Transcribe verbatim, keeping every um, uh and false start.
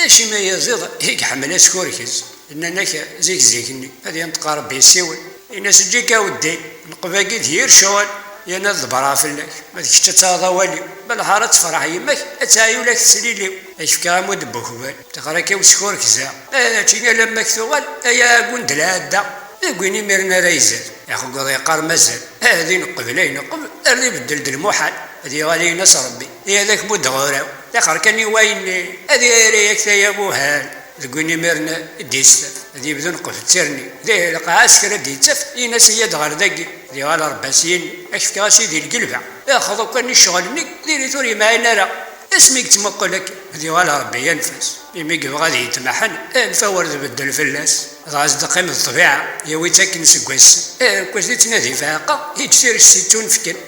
Acimi ayaziḍ i iḥemmel askurkez? Nnan-ak zik zik-nni ad yenṭeq Ṛebbi yessiwel, yenna-as: "Eǧǧ-ik a weddi, nqeb-agi d yir ccɣel, yerna ad ḍebreɣ fell-ak. Ma d kečč ad taɣeḍ awal-iw, ma lḥara ad tefreḥ yemma-k, ad teɛyu la teslili-w. Ad k-fkeɣ amud n ukbal, teɣra-k-iw skurkzeɣ. Ačči alamma k-tuɣal, ay aɛeggun d lɛadda, deg win imiren ara izad." Axeggeḍ yeqqar mazal. Ad ineqbel ay neqbel, ar d ibeddel d lmuḥal. Ad yuɣal ayen as Ṛebbi, i ad ak-muddeɣ uraw. Taxer kan i wayen ad yara yak taya muhal. Deg win imiren i d-yestaf, ad yebdu neqbel d tirni. Di lqaɛa s kra d-yettaf, yin-as iyyad ɣer dagi. Ad yuɣal Ṛebbi as yin, ad k-fkeɣ a sidi lgelba. Axeḍ akk kan i ccɣel-nni, diri-t ur yemɛin ara. Asmi yettmuqul akken, ad yuɣal Ṛebbi yanef-as. Imi yebɣa ad yetmaḥen, anef-aw ar tbeddel fell-as. Dɣa as-d-teqqim d ṭṭbiɛa, yawi-tt akken seg wass. Akked i ttnadi faɛqa, yeǧǧ tirect yettunefken.